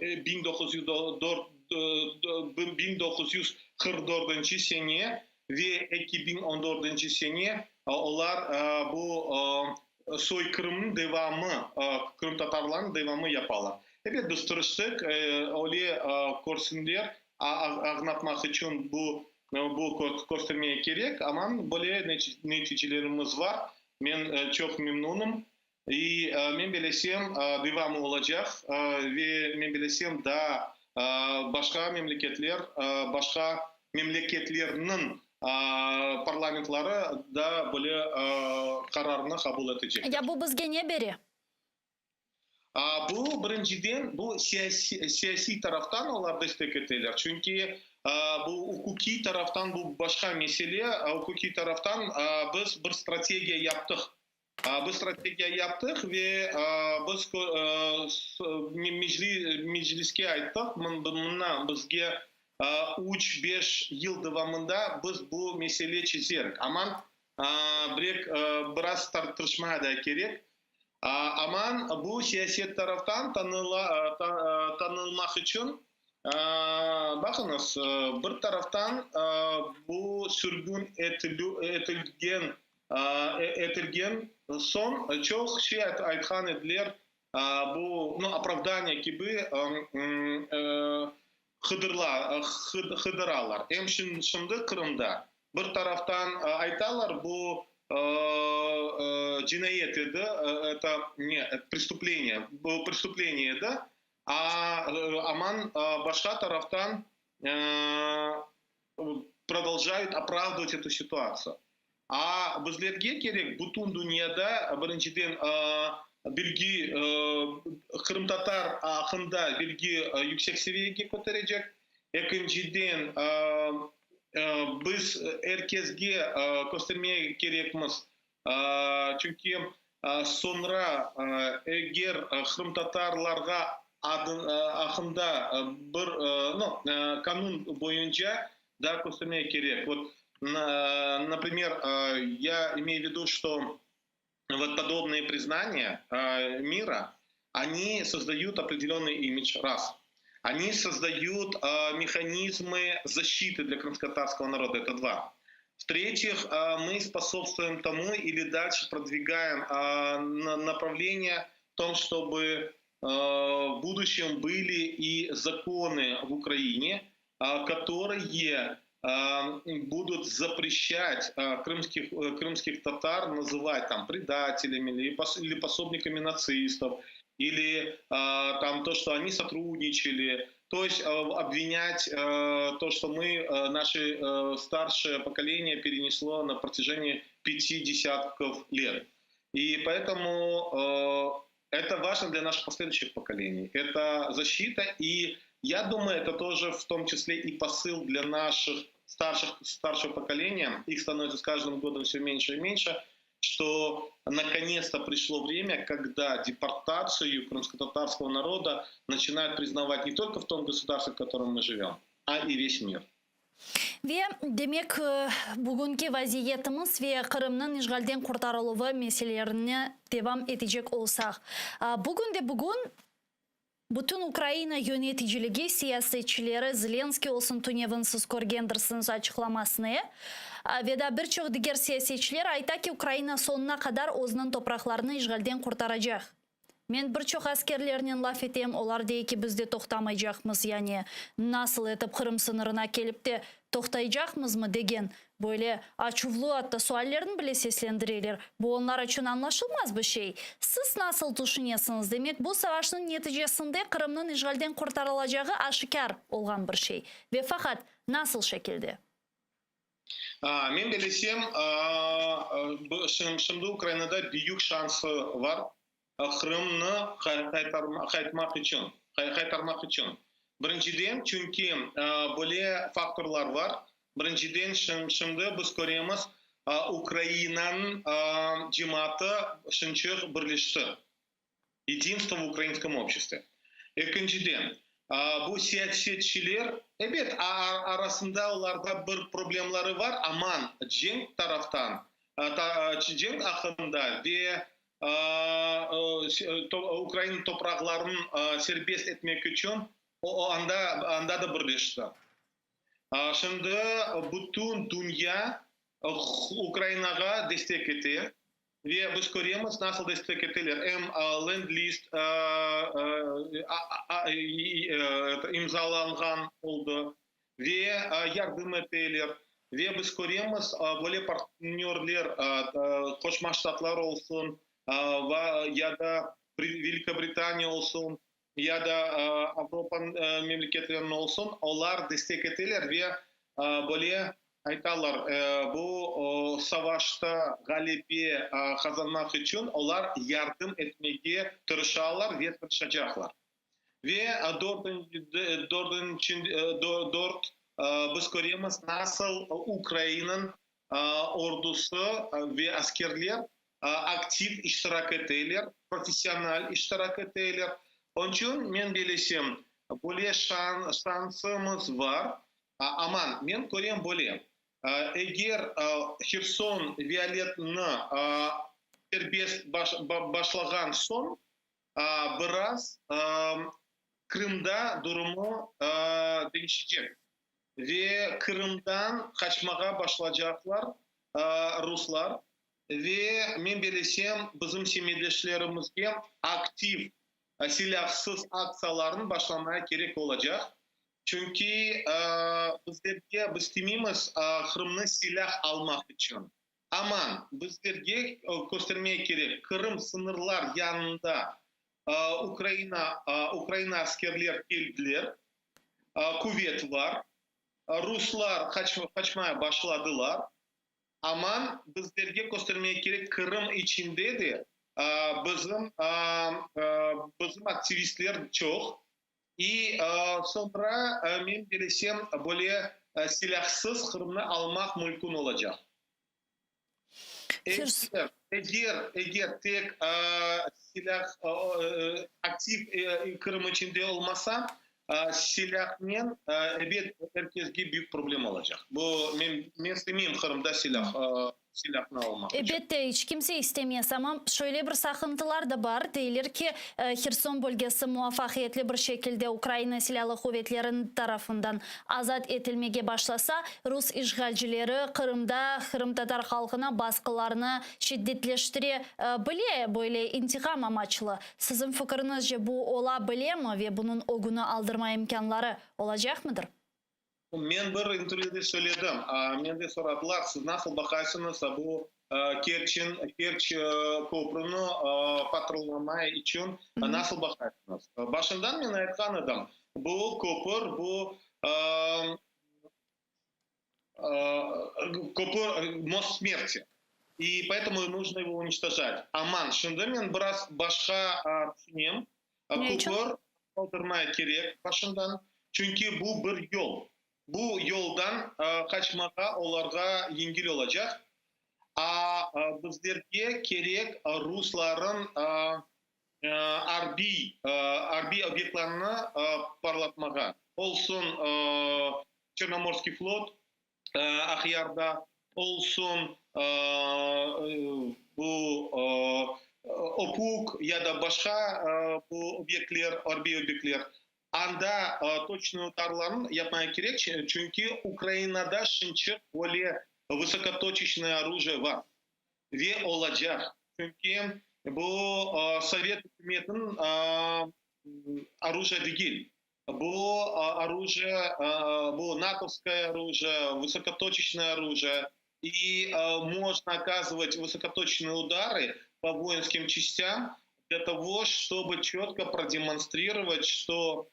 1944 sene ve 2014 sene olar bu soykırımnıñ devamı, qırımtatarlarnıñ devamı yapalar. Ebet, biz tırıştıq, öyle körsinler, añlatmaq içün bu Bu köstermege kerek, amma böyle neticelerimiz bar. Men çoq memnunım. İ men belesem, devamı olacaq ve men belesem, daa başqa memleketler, başqa memleketlerniñ parlamentları da böyle qararnı qabul etecekler. Ya bu bizge ne bere? Bu, birinciden, bu siyasiy taraftan olar destek eteler, çünki bu uquqiy taraftan bu başqa mesele, uquqiy taraftan biz bir strategiya yaptıq. Biz strategiya yaptıq ve biz Mecliske ayttıq, mına bizge üç, beş yıl devamında biz bu mesele çezerik. Aman, birek biraz tartışma da kerek. Aman bu siyaset taraftan tanılmaq içün, baqıñız, bir taraftan bu sürgün etilgen etilgen soñ çoq şey aytqan ediler, bu, nu, opravdaniye kibi qıdıralar. Em şimdi Qırımda Bir taraftan aytalar, bu cinayet edi, eto ne, prestupleniye, bu prestupleniye edi, a aman başqa taraftan prodoljayut opravdovat etu situatsiyu. A bizlerge kerek bütün dünyada, birinciden. Bilgi, qırımtatar aqqında bilgi yüksek seviyege köterecek. Ekinciden, biz er kesge köstermege kerekmiz, çünki soñra eger qırımtatarlarğa aqqında bir, no, qanun boyunca da köstermege kerek. Вот, например, я имею в виду, что вот подобные признания мира, они создают определенный имидж, раз. Они создают механизмы защиты для крымско-татарского народа, это два. В-третьих, мы способствуем тому или дальше продвигаем направление в том, чтобы в будущем были и законы в Украине, которые будут запрещать крымских татар называть там предателями или пособниками нацистов, или там то, что они сотрудничали, то есть обвинять то, что мы, наше старшее поколение перенесло на протяжении 5 десятков лет. И поэтому это важно для наших последующих поколений. Это защита, и я думаю, это тоже в том числе и посыл для наших старшего поколения. Их становится с каждым годом все меньше и меньше, что наконец-то пришло время, когда депортацию крымско-татарского народа начинают признавать не только в том государстве, в котором мы живем, а и весь мир. Ve demek bugünki vaziyetimiz ve Qırımnıñ işğalden qurtarıluvı meselelerine devam etecek olsaq. Bugün de bugün bütün Ukraina yöneticiligi, siyasetçileri, Zelenskiy olsun, tünevin siz körgendirsiñiz açıqlamasını, ve da bir çoq diger siyasetçiler ayta ki, Ukraina soñuna qadar özüniñ topraqlarını işğalden qurtaracaq. Men bir çoq askerlernen laf etem, olar dey ki, biz de toqtamaycaqmız, yani nasıl etip Qırım sıñırına kelip te toqtaycaqmızmı degen böyle açuvlı atta suallerni bile seslendireler. Bu onlar içün añlaşılmaz bir şey. Siz nasıl tüşünesiñiz? Demek, bu savaşnıñ neticesinde Qırımnıñ işğalden qurtarılacağı aşikâr olğan bir şey. Ve faqat nasıl şekilde? Men bilesem, şimdi Ukrainada büyük şansı bar Qırımnı qaytmaq içün, qaytarmaq içün. Birinciden, çünki böyle faktorlar bar. Birinciden, şimdi biz köremiz, Ukrainanıñ cemaatı şınçıq birleşti. Единство в украинском обществе. Ekinciden, bu siyasetçiler, ebet, arasında olarda bir problemleri bar, aman cenk taraftan, cenk aqqında ve Ukraina topraqlarını serbest etmek içün anda da birleşti. Şimdi bütün dünya Ukrainağa destek ete. Ve biz köremiz, nasıl destek eteler. Em Lend-Lease imzalanğan oldı, ve yardım eteler. Ve biz köremiz, böyle partnörler, Qoşma Ştatlar olsun, ya da Velikobritaniya olsun, ya da Avropa memleketleriniñ olsun, olar destek eteler ve böyle aytalar, bu savaşta ğalebe qazanmaq içün olar yardım etmege tırışalar ve tırışacaqlar. Ve dördünci, dört, biz köremiz, nasıl Ukrainanıñ ordusı ve askerler aktiv iştirak eteler, professional iştirak eteler. Onıñ içün men bilesem, böyle şansımız bar. Aman, men körem böyle, eger Herson vilâyetini serbest başlağan soñ, biraz Qırımda durumı deñişecek ve Qırımdan qaçmağa başlaycaqlar ruslar ve men bilesem, bizim semetdeşlerimizge aktiv silâsız aktsiyalarnı başlamaya kerek olacaq. Çünki bizlerge, biz istemeymiz Qırımnı silâh almaq içün. Aman, bizlerge köstermege kerek, Qırım sıñırlar yanında Ukraina askerler keldiler, quvet bar, ruslar qaçmaya başladılar. Aman, bizlerge köstermege kerek, Qırım içinde de. Bizim bizim aktivistler çoq. İ soñra, men bilesem, böyle silâhsız Qırımnı almaq mümkün olacaq. Eger, eger, eger tek silâh aktiv Qırım içinde olmasa, silâhnen, ebet, er kesge büyük problem olacaq. Bu, men, men istemeyim Qırımda silâh silâhnı almaq içün. Elbette, iç kimse istemez, amma şöyle bir saqıntılar da bar, deyler ki, Herson bölgesi muvafaqiyetli bir şekilde Ukrayina Silâlı Quvetleriniñ tarafından azat etilmege başlasa, rus işğalcileri Qırımda qırımtatar halqına basqılarnı şiddetleştire bile, böyle intiqam amaçlı. Siziñ fikiriñizce, bu ola bilemi ve bunıñ ögüni aldırma imkânları olacaqmıdır? Men bir intervyüde söyledim, menden soradılar, siz nasıl baqaysıñız bu Kerçin, Kerç köprüni patronlamay içün nasıl baqaysıñız? Başından men aytqan edim, bu köpür, bu köpür, most smerti, i poetomu нужно его уничтожать. Aman, şimdi men biraz başqa tüşünem, köpür qaldırmaya kerek başından, çünki bu bir yol. Bu yoldan qaçmağa olarğa yengil olacaq. A bizlerge kerek rusların arbiy arbiy obyektlarını parlatmağa, olsun Çernomorskiy flot Aqyarda, olsun bu OPUK ya da başqa bu obyektler, arbiy obyektler, anda toçnıy udarlarnı yapmağa kerek, çünki Ukrainada şimçıq böyle vısokotочечное orujие bar ve olacaq, çünki bu sovet ükümetiniñ orujие degil. Bu orujие, bu natovskoye orujие, vısokotочечное orujие, и можно оказывать высокоточные удары по воинским частям для того, чтобы четко продемонстрировать, что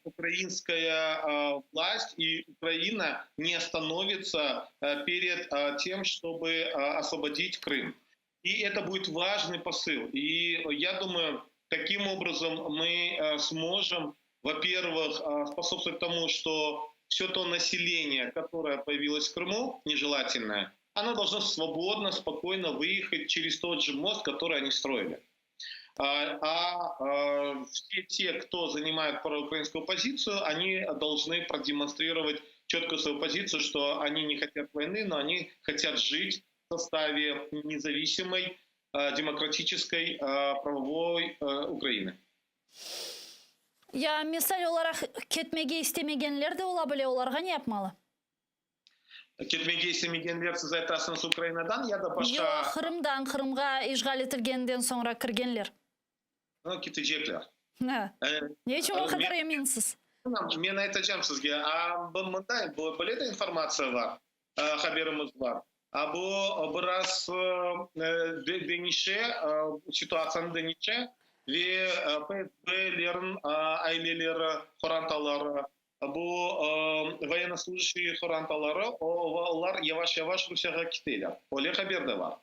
украинская власть и Украина не остановится перед тем, чтобы освободить Крым. И это будет важный посыл. И я думаю, таким образом мы сможем, во-первых, способствовать тому, что все то население, которое появилось в Крыму, нежелательное, оно должно свободно, спокойно выехать через тот же мост, который они строили. А все те, кто занимает проукраинскую позицию, они должны продемонстрировать четкую свою позицию, что они не хотят войны, но они хотят жить в составе независимой, демократической, правовой Украины. Ya misal olaraq ketmege istemegenler de ola bile, olarğa ne yapmalı? Ketmege istemegenler, siz aytasıñız, Ukrainadan ya da başqa? Yoq, Qırımdan, Qırımğa işğal etilgeninden soñra kirgenler. Ketecekler. Ne içün o qadar eminsiz? Men aytacam sizge, mında böyle de informatsiya bar, haberimiz bar. A bu biraz deñişe, situatsiyanı deñişe ve FSB-lerin aileleri, qorantaları, bu voyennoslujащiy qorantaları, olar yavaş-yavaş Rusiyağa keteler. Öyle haber de bar.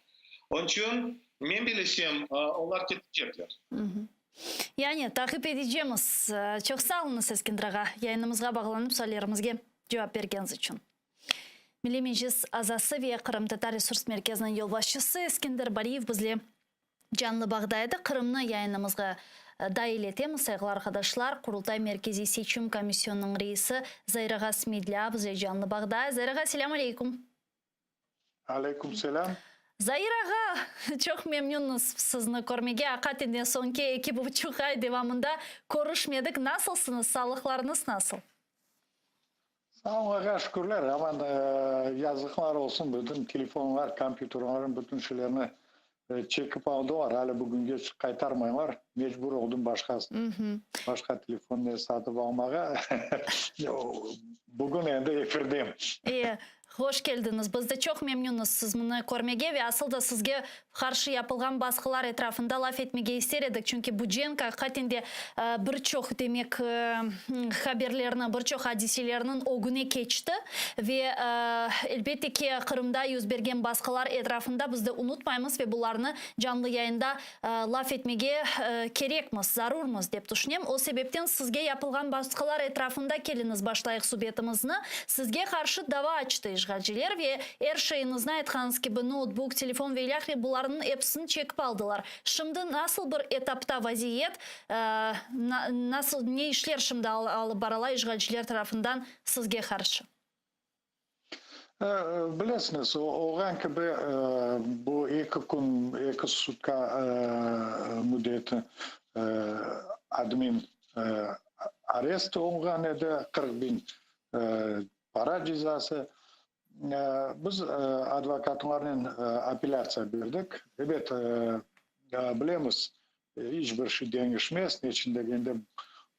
Onıñ içün, men bilesem, olar ketecekler. Yani, taqip edecemiz. Çoq sağ oluñız, Eskender ağa, yayınımızğa bağlanıp suallerimizge cevap bergeniñiz içün. Milliy Meclis azası ve Qırımtatar Resurs Merkeziniñ yolbaşçısı Eskender Bariyev bizle canlı bağda edi. Qırımnı yayınımızğa dail etemiz, sayğılı arqadaşlar. Qurultay Merkeziy Seçim Komisyonınıñ reisi Zair ağa Smedlâ bizle canlı bağda. Zair ağa, selâm aleyküm. Aleyküm selâm. Zair ağa, çoq memnünmiz sizni körmege. Aqaten soñki eki buçuq ay devamında körüşmedik. Nasılsıñız, sağlıqlarıñız nasıl? Sağ Allağa şükürler, aman yazıqlar olsun, bütün telefonlar, kompyuterlarnıñ bütün şeylerini çekip aldılar, alâ bugünge qaytarmaylar, mecbur oldım başqa başqa telefonnı satıp almağa. Bugün endi efirdem. E, Hoş keldiñiz. Biz de çoq memnünmiz sizni körmege ve asıl da sizge qarşı yapılğan basqılar etrafında laf etmege ister edik, çünki bu cenk aqiqaten de bir çoq, demek, haberlerni, bir çoq adiselerniñ ögüne keçti ve, elbette ki, Qırımda yüz bergen basqılar etrafında biz de unutmaymız ve bularnı canlı yayında laf etmege kerekmiz, zarurmız, dep tüşünem. O sebepten sizge yapılğan basqılar etrafında keliñiz başlayıq subetimizni. Sizge qarşı dava açtı işğalciler ve er şeyiñizni, aytqanıñız kibi, noutbuk, telefon ve ilâhre bularnıñ episini çekip aldılar. Şimdi nasıl bir etapta vaziyet, nasıl, ne işler şimdi alıp barıla işğalciler tarafından sizge qarşı? Bilesiñiz, olğan kibi, bu eki kün, eki sutka müddeti admin arest olunğan edi, 40 biñ para cezası. Biz advokatlarnen apellâtsiya berdik. Ebet, bilemiz, iç bir şey deñişmez, neçün degende,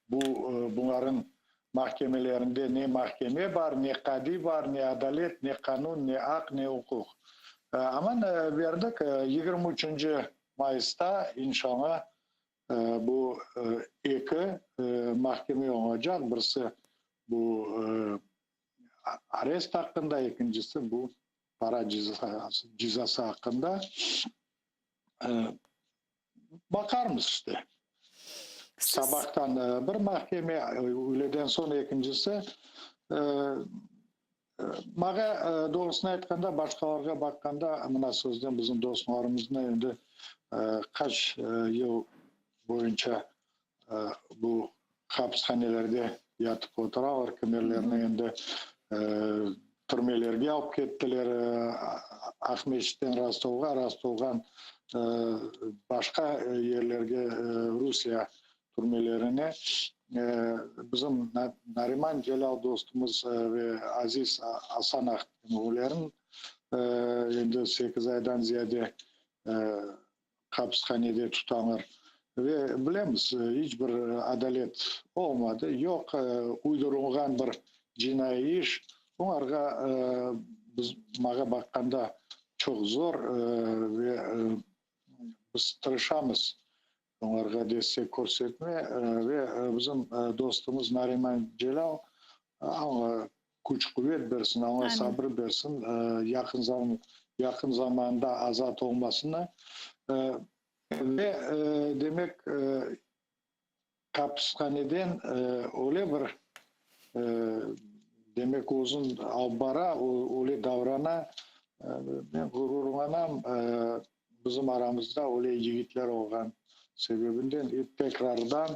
bu bunların mahkemelerinde ne mahkeme bar, ne qadiy bar, ne adalet, ne qanun, ne aq, ne uquq. Aman berdik, 23 mayısta, inşallah, bu eki mahkeme olacaq, birisi bu arest aqqında, ekincisi bu para cezası aqqında. Baqarmız işte. Sabahtan bir mahkeme, üyleden soñ ekincisi. Maña, doğrusını aytqanda, başqalarğa baqqanda, mına sözden bizim dostlarımıznı endi qaç yıl boyunca bu hapishanelerde yatıp oturalar, kimerlerini endi türmelerge alıp kettiler, Aqmescitten Rostovğa, Rostovdan başqa yerlerge, Rusiye türmelerine. Bizim Nariman Celâl dostumız ve Aziz Asan Ahtemovlarnıñ endi 8 aydan ziyade hapishanede tutalar. Ve bilemiz, iç bir adalet olmadı, yoq, uydurılğan bir cinaiy iş. Olarğa biz maña baqqanda çoq zor ve biz tırışamız olarğa destek körsetme ve bizim dostumız Nariman Celâl, Alla küç quvet bersin, Alla sabır bersin, yaqın zaman yaqın zamanda azat olmasını ve demek hapishaneden öyle bir demek özün alıp bara, öyle davrana, men ğururlanam bizim aramızda öyle yigitler olğan sebebinden tekrardan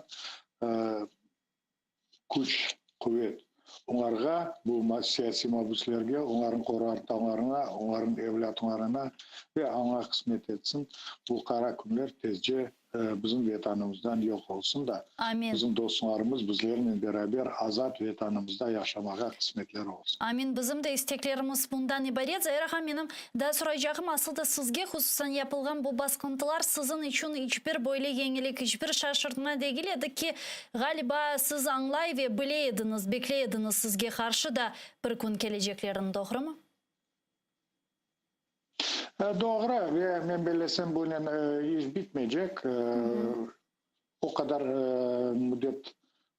küç, quvet olarğa, bu siyasiy mabüslerge, olarnıñ qorantalarına, olarnıñ evlâtlarına ve Alla qısmet etsin, bu qara künler tezce bizim Vetanımızdan yoq olsun da, Amin. bizim dostlarımız bizlernen beraber azat Vetanımızda yaşamağa qısmetleri olsun. Amin. Bizim de isteklerimiz bundan ibaret. Zair ağa, menim daa soraycağım, asıl da sizge hususan yapılğan bu basqıntılar siziñ içün iç bir böyle yeñilik, iç bir şaşırtma degil edi ki, ğaliba, siz añlay ve bile ediñiz, bekley ediñiz sizge qarşı da bir kün keleceklerini, doğrumı? Doğru, ve men bellesem, bunen iş bitmeycek. O qadar müddet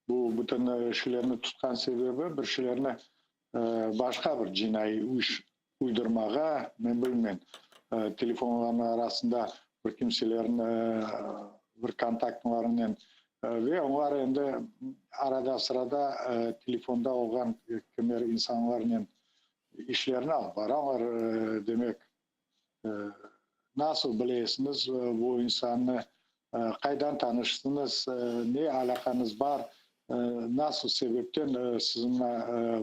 bu bütün şeylerni tutqan sebebi, bir şeylerni başqa bir cinaiy iş uydurmağa, men bilmeyim, telefonlarnıñ arasında bir kimselerniñ bir kontaktlarınen ve onlar endi arada-sırada telefonda olğan kimer insanlarnen işlerini alıp baralar, demek, nasıl bilesiñiz bu insannı, qaydan tanıştıñız, ne alâqañız bar, nasıl sebepten siziñle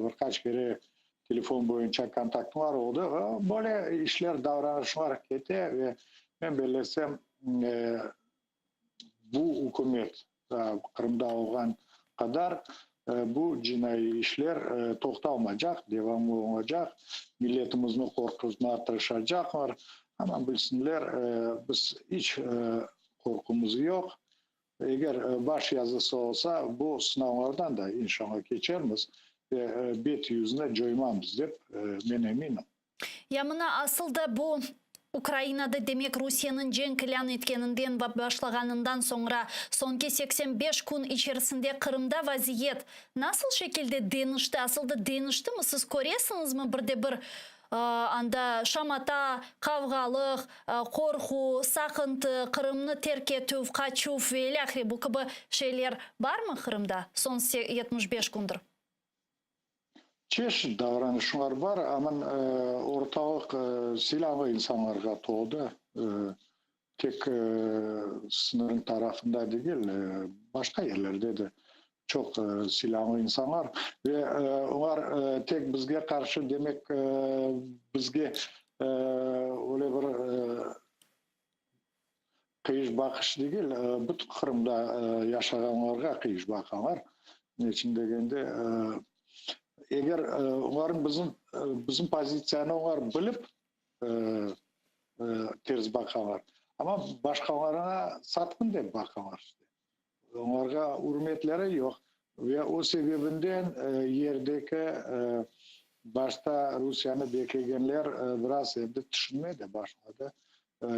bir qaç kere telefon boyunca kontaktlar oldı. Böyle işler, davranışlar kete ve men bellesem, bu ükümet Qırımda olğan qadar bu cinaiy işler toqtalmaycaq, devamlı olacaq, milletimizni qorquzmağa tırışacaqlar, amma bilsinler, biz iç qorqumız yoq. Eger baş yazısı olsa, bu sınavlardan da inşallah keçermiz. Ve bet yüzüni coymamız dep men eminim. Ya mına asıl da bu Ukrainada, demek Rusiyeniñ cenk ilân etkeninden ve başlağanından soñra soñki 85 kün içerisinde Qırımda vaziyet nasıl şekilde deñişti, asıl da deñiştimi, siz köresiñizmi bir de bir anda şamata, qavğalıq, qorqu, saqıntı, Qırımnı terk etüv, qaçuv ve ilâhre bu kibi şeyler barmı Qırımda soñ 75 kündir? Çeşit davranışlar bar, amma ortalıq silâlı insanlarğa toldı. Tek sıñırnıñ tarafında degil, başqa yerlerde de çoq silâlı insanlar. Ve olar tek bizge qarşı, demek, bizge öyle bir qıyış baqış degil, bütün Qırımda yaşağanlarğa qıyış baqalar. Ne içün degende, eger olarnıñ bizim, bizim pozitsiyanı olar bilip ters baqalar, amma başqalarına satqın dep baqalar. Olarğa ürmetleri yoq ve o sebebinden yerdeki başta Rusiyeni beklegenler biraz endi tüşünmey de başladı.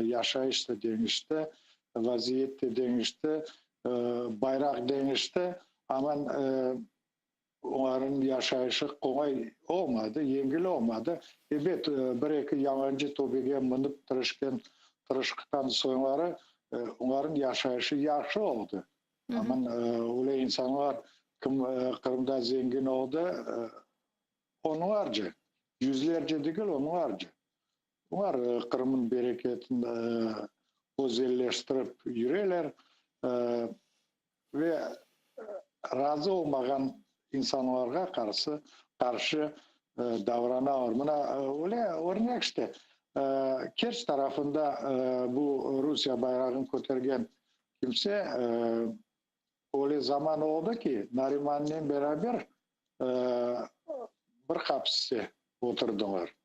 Yaşayış da deñişti, vaziyet de deñişti, bayraq deñişti, amma olarnıñ yaşayışı qolay olmadı, yengil olmadı. Ebet, bir-eki yalancı töpege minip tırışqan, tırışqan soyları olarnıñ yaşayışı yahşı oldı. Amma öyle insanlar, kim Qırımda zengin oldı, onlarca, yüzlerce degil, onlarca. Olar Qırımnıñ bereketini özelleştirip yüreler ve razı olmağan insanlarğa qarşı qarşı davranalar. Mına öyle örnek işte, Kerç tarafında bu Rusiye bayrağını kötergen kimse öyle zaman oldı ki, Narimannen beraber bir hapiste oturdılar.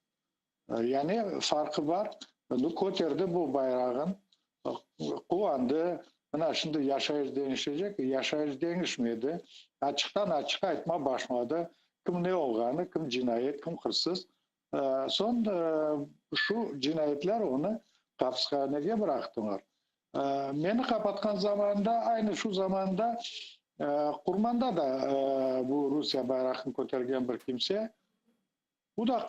Yani farqı bar. Nu, köterdi bu bayrağın, quvandı. Mına şimdi yaşayış deñişecek. Yaşayış deñişmedi. Açıqtan-açıq aytma başladı, kim ne olğanı, kim cinayet, kim hırsız. Soñ şu cinayetler onı hapishanege bıraqtılar. Meni qapatqan zamanda, aynı şu zamanda Qurmanda da bu Rusiye bayrağını kötergen bir kimse, Bu da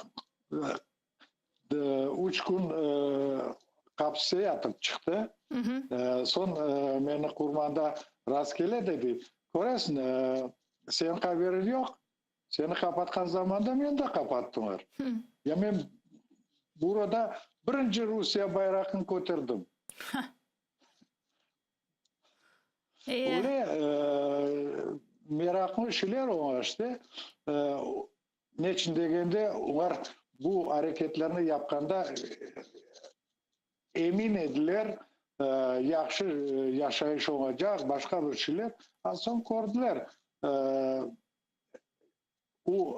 üç kün qapiste yatıp çıqtı. Soñ meni Qurmanda rastkele dedi, Köresiñ, seniñ haberiñ yoq, seni qapatqan zamanda meni de qapattılar. Ya men burada birinci Rusiye bayraqını köterdim. Öyle meraqlı şeyler ola işte. Neçün degende, olar bu areketlerni yapqanda emin ediler, yahşı yaşayış olacaq, başqa bir şeyler. A soñ kördiler, bu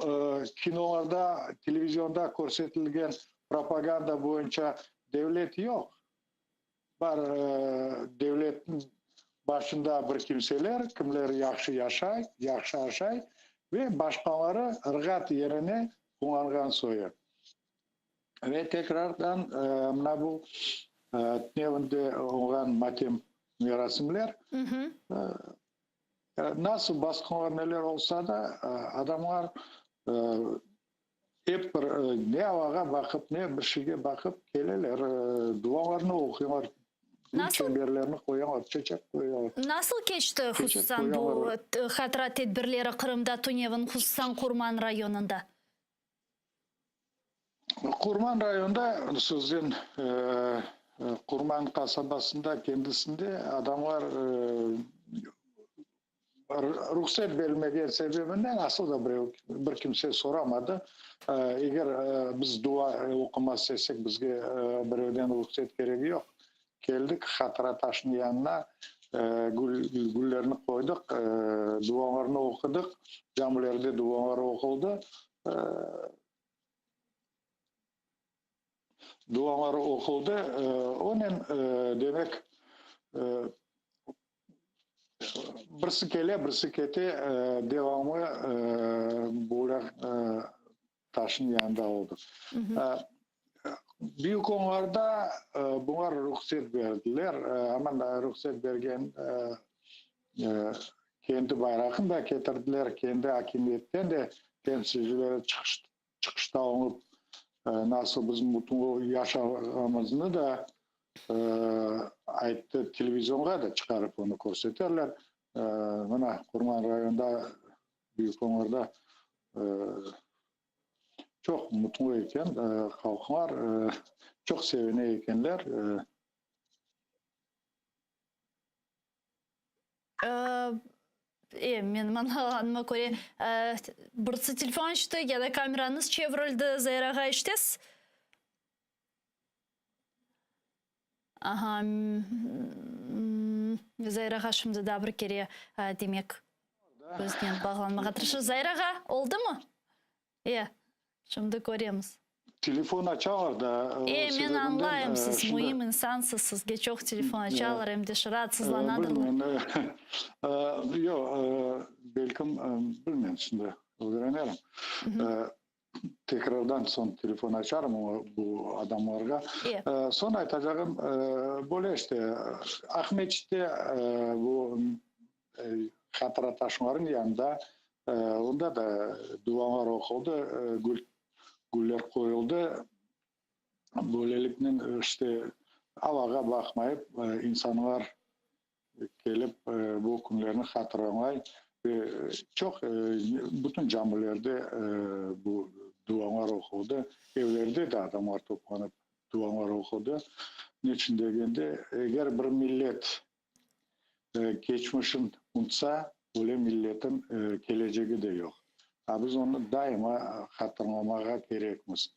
kinolarda, televizionda körsetilgen propaganda boyunca devlet yoq. Bar devletniñ başında bir kimseler, kimler yahşı yaşay, yahşı aşay ve başqaları ırğat yerine qullanğan soyu. Ve tekrardan mına bu tünevinde olğan matem merasimler, nasıl basqınlar neler olsa da, adamlar Ep bir ne avağa baqıp, ne bir şeyge baqıp keleler, dualarnı oquylar, gül çemberlerini qoyalar, çeçek qoyalar. Nasıl keçti, hususan, bu hatıra tedbirleri Qırımda tünevin, hususan Qurman rayonında? Qurman rayonında, sözden, Qurman qasabasında kendisinde adamlar Ruhset berilmegen sebebinden asıl da birev, bir kimse soramadı. Eger biz dua oqumaq istesek, bizge birevden ruhset keregi yoq. Keldik hatıra taşınıñ yanına, gül, güllerni qoydıq, dualarnı oqudıq, camilerde dualar oquldı. Dualar oquldı. Onen, demek. Birisi kele, birisi kete, devamlı böyle taşnıñ yanında oldıq. Büyük Onlarda buña ruhset berdiler, aman ruhset bergen kendi bayraqını da ketirdiler, kendi akimiyetten de temsilcileri çıqışta olıp, nasıl biz mutlu yaşağanımıznı da ayttı, televizionğa da çıqarıp onı körseterler. Mına, Qurman rayonında, Büyük Onlarda çoq mutlu eken halqlar, çoq sevine ekenler. E, menim añlağanıma köre, birisi telefon açtı ya da kamerañız çevirildi, Zair ağa, eşitesiz? Aha, Zair ağa şimdi daa bir kere, demek, biznen bağlanmağa tırışır. Zair ağa, oldumı? E, şimdi köremiz. Telefon açalar da. E, men añlayım, siz müim insansız, sizge çoq telefon açalar, em de raatsızlanadırlar. Bilmem, yoq, belkim, bilmem, şimdi ögrenerim. Tekrardan soñ telefon açarım bu adamlarğa. Soñ aytacağım, böyle işte, Aqmescitte bu hatıra taşlarınıñ yanında, onda da dualar oquldı, gül, güller qoyuldı. Böyleliknen, işte, avağa baqmayıp, insanlar kelip bu künlerni hatırlamay ve çoq bütün camilerde bu dualar oquldı, evlerde de adamlar toplanıp dualar oqudı. Neçün degende, eger bir millet keçmişin unutsa, öyle milletin kelecegi de yoq. A biz onı daima hatırlamağa kerekmiz.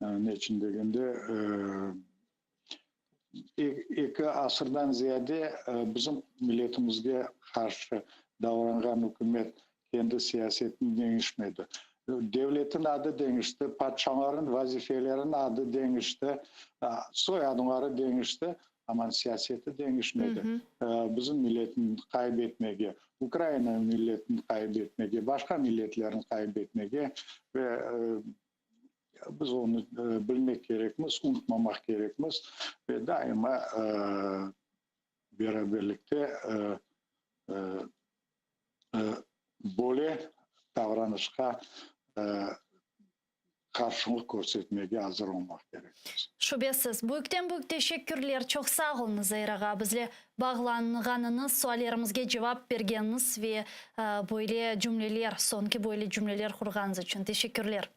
Neçün degende, Eki asırdan ziyade bizim milletimizge qarşı davranğan ükümet kendi siyasetini deñişmedi. Devletin adı deñişti, padşaların vazifeleriniñ adı deñişti, soyadları deñişti, amma siyaseti deñişmedi. Bizim milletni qayıp etmege, Ukraina milletini qayıp etmege, başqa milletlerni qayıp etmege ve Biz onı bilmek kerekmiz, unutmamaq kerekmiz ve daima beraberlikte böyle davranışqa qarşılıq körsetmege azır olmaq kerekmiz. Şübesiz. Büyükten-büyük teşekkürler. Çoq sağ oluñız, Zair ağa, bizle bağlanğanıñız, suallerimizge cevap bergeniñiz ve böyle cümleler, soñki böyle cümleler qurğanıñız içün. Teşekkürler.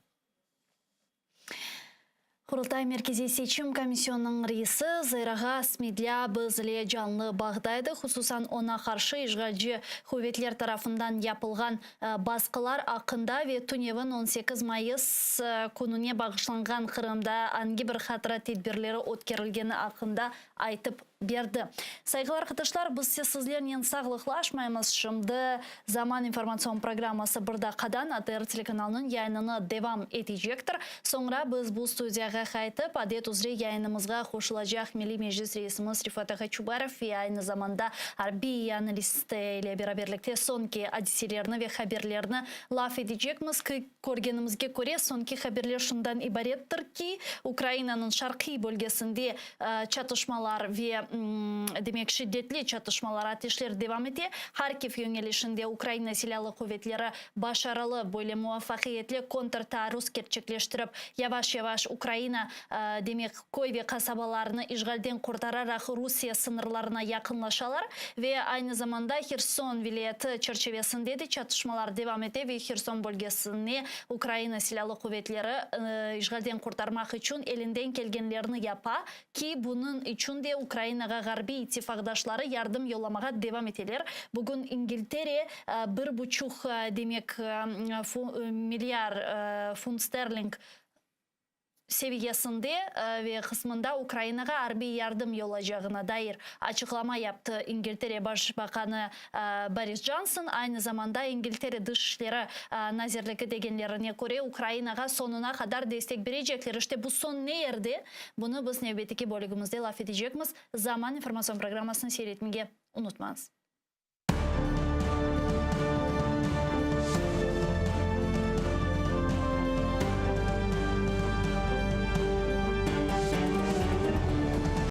Qurultay Merkeziy seçim komisyonınıñ reisi Zair ağa Smedlâ bizle canlı bağda edi. Hususan, oña qarşı işğalci quvetler tarafından yapılğan basqılar aqqında ve tünevin 18 mayıs kününe bağışlanğan Qırımda angi bir hatıra tedbirleri ötkerilgeni aqqında aytıp berdi. Sayğılı arqadaşlar, biz ise sizlernen sağlıqlaşmaymız. Şimdi Zaman informatsion programması bir daqqadan ATR telekanalınıñ yayınını devam etecektir. Soñra biz bu studiyağa qaytıp, adet üzre yayınımızğa qoşulacaq Milliy Meclis reisimiz Refat ağa Çubarov ve aynı zamanda arbiy analisti ile beraberlikte soñki adiselerni ve haberlerni laf etecekmiz. Körgenimizge köre, soñki haberler şundan ibarettir ki, Ukrainanıñ şarqiy bölgesinde çatışmalar ve, demek, şiddetli çatışmalar, ateşler devam ete. Harkiv yöñelişinde Ukraina Silâlı quvetleri başarılı, böyle muvafaqiyetli kontrtaarruz kerçekleştirip, yavaş-yavaş Ukraina, demek, köy ve qasabalarını işğalden qurtararaq Rusiye sıñırlarına yaqınlaşalar ve aynı zamanda Herson vilâyeti çerçivesinde de çatışmalar devam ete ve Herson bölgesini Ukraina Silâlı Quvetleri işğalden qurtarmaq içün elinden kelgenlerini yapa ki, bunıñ içün de Ukrainağa ğarbiy ittifaqdaşları yardım yollamağa devam eteler. Bugün İngiltere bir buçuq, demek, milyar funt sterling seviyesinde ve qısmında Ukrainağa arbiy yardım yollacağına dair açıqlama yaptı İngiltere baş baqanı Boris Johnson. Aynı zamanda İngiltere Dış işleri nazirligi degenlerine köre, Ukrainağa soñuna qadar destek berecekler. İşte bu soñ ne yerde? Bunı biz nevbetteki bölügimizde laf etecekmiz. Zaman informatsion programmasını seyir etmege unutmañız.